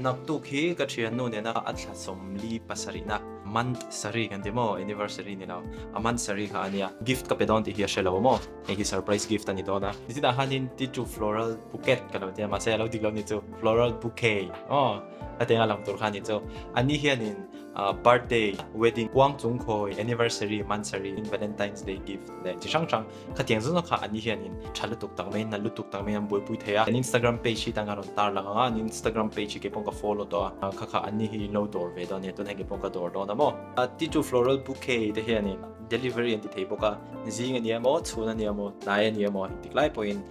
Naktuk hi ka thiannu nena a thla 47na month sarih kan ti maw anniversary ni lo a month sarih kha a nia gift ka pe dawn tih hi a hre lo maw hei hi surprise gift a ni dawn a nitinah khanin ti chu floral bouquet ka lo tia mahse a lo dik lo ni chu floral bouquet aw hetiang a lang tur kha a ni chu ani hianin birthday wedding kuang chung khawi anniversary month sarih valentine's day gift leh chi hrang hrang Khatiang zawng zawng kha an ni hianin tha lutuk tak mai, nalh lutuk tak mai an buaipui thei a. An Instagram page hi tang a rawn tar lang ang a, an Instagram page hi keipawh ka follow tawh a, kha kha an ni hi in lo dawr ve dawn nia, tunah hian keipawh ka dawr dawn a maw. Titu floral bouquet te hianin delivery an ti thei bawk a, zing a nia maw, chhun a nia maw, tlai a nia maw, engtik lai pawhin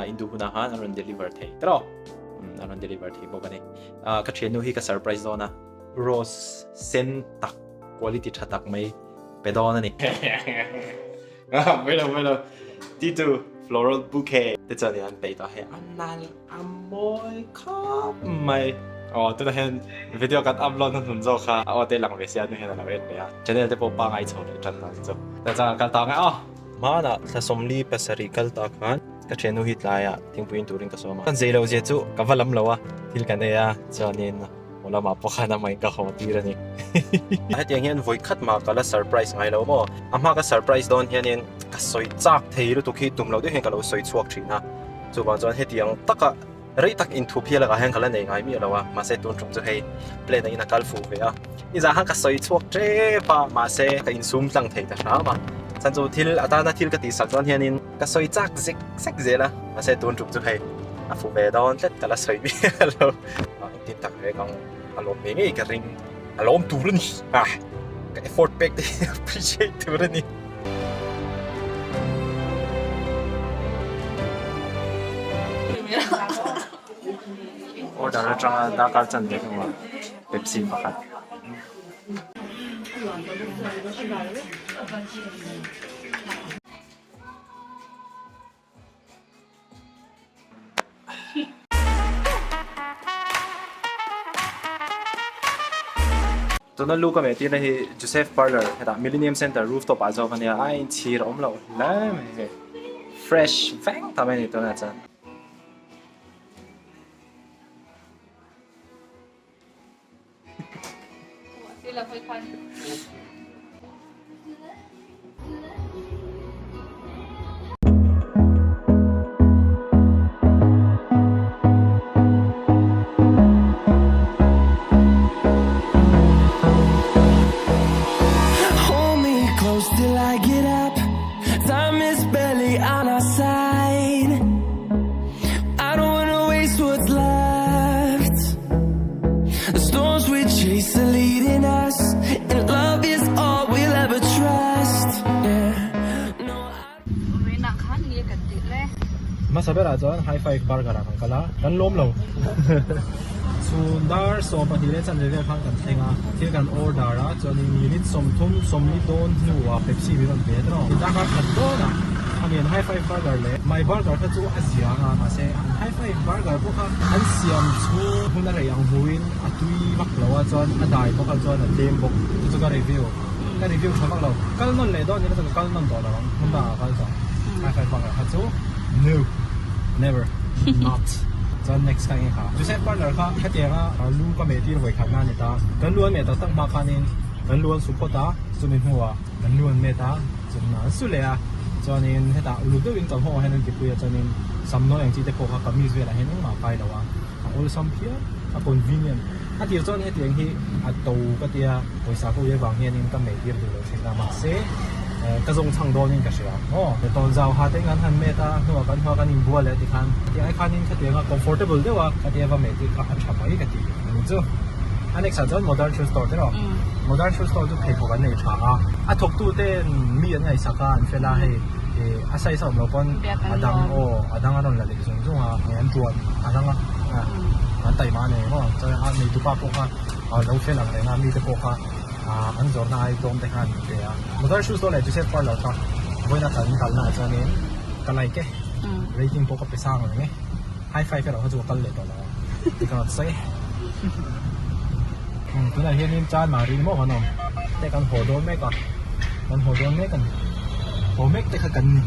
in duh hunah khan an rawn deliver thei tawh, an rawn deliver thei bawk a ni. Ka thiannu hi ka surprise dawn a, rose sen tak quality tha tak mai pe dawn a ni. Mai lo mai lo Titu floral bouquet te chuan in an peih tawh hei a nal a mawi khawp mai aw tunah hian video kan upload na hnun zawk kha a aw te lang ve sia hnu hian a lo en leh a channel te pawh pangai chho leh tan dan chu ta chuan a kal ta ang e aw. Hmanah thla 47 kal ta khan ka thiannu hi tlaiah thingpui in turin ka sawm a, kan zei lo zia chu ka va lam lo a thil kan ei a chuanin Aw lamah pawh khan amah in ka haw tir a ni. Hetiang hian vawi khat mah ka la surprise ngai lo maw? A hma ka surprise dawn hianin ka sawi chak thei lutuk hi tum lo deuh hian ka lo sawi chhuak thin a. Chuvang chuan hetiang taka rei tak inthup hi lakah hian ka la nei ngai miah lo a, mahse tun tum chu hei plane ah in a kal fuh ve a. Nizan khan ka sawi chhuak tep a, mahse ka insum tlang thei ta hram a. Chhan chu thil atana thil ka tihsak dawn hianin ka sawi chak zek zek zel a, mahse tun tum chu hei a fuh ve dawn tlat ka la sawi miah lo. Engtin tak reng ang a lawm ngei ngei ka ring a lawm tur a ni ah ka effort pek te hi appreciate tur a ni. Order atanga darkar chan ve hnuah Pepsi pakhat. Tuna lu ka meh tirna hi Joseph Parlour hetah Millennium Centre rooftop ah zawk ania a inchhir a awm loh hle mai hei fresh veng ta mai a ni tunah chuan. Hold me close till I get up. Time is barely on our side. I don't wanna waste what's left. The storms we chase are leading us, and love is all we'll ever trust. Yeah, no. Hmasa berah chuan High Five Burger ah kan kal a, kan lawm lo. Chhun dar 12 leh chanve vel khan kan thleng a, thil kan order a, chuanin minute 30, 40 dawn hnuah Pepsi min rawn pe a tawh. Darkar khat dawnah a ni an High Five Burger leh My Burger kha chu a zia ang a, mahse an High Five Burger pawh kha an siam chu hun a rei ang hmuin a tui vak lo a, chuan a dai bawk a, chuan a tlem bawk. Chu chu ka review. Ka review tha vak lo. Kal nawn leh dawn ila chuan ka kal nawn tawh lo ang. Hmun dangah ka kal tawh. High Five Burger kha chu no, never, not. Chuan next kha enge kha? Joseph Parlour kha hetianga lu ka meh tir vawi khatna a ni ta. Kan lu an meh tak tak hma khanin kan lu an su phawt a, chumi hnuah kan lu an met a, chumi an su leh a. Chuanin hetah uluk deuhin kan hawngah hian an tipui a, chuanin sam nawi ang chi te pawh kha kamis velah hian engmah a kai lo a, a awlsam phian, a convenient. A tir chuan hetiang hi a to ka tia, pawisa ka ui avang hianin ka meh tir duh lo thin a, mahse ka zawng chhang dawnin ka hria maw. Tawn zau ha te kan han met a, hnuah kan hnuah kan inbual leh tikhan hetiang ai khanin khatianga comfortable deuh a khatia va meh tir kha a tha mai ka ti a ni chu. A next ah chuan modern shoe store te rawh. Modern shoe store chu pheikhawk an nei tha a, a thawktu ten mi an ngaihsak a, an fel a hei a size a awm lo pawn a dang aw a dang a rawn la leh zung zung a, an tuan a rang a. An taima a nei maw chuan a neitu pa pawh kha lo fel ang reng a mite pawh kha an zawrhna ai tlawm te khan an pe a motor shoes dawn leh Joseph parlour kha vawiina kan kalna ah chuanin ka like e rating pawh ka pe sang reng e high five erawh kha chu ka kal leh tawh lo ang ti ka rawn sawi e tunah hianin Chanmari maw kan awm te kan haw dawn mek a kan haw dawn mek a ni haw mek te kha kan ni.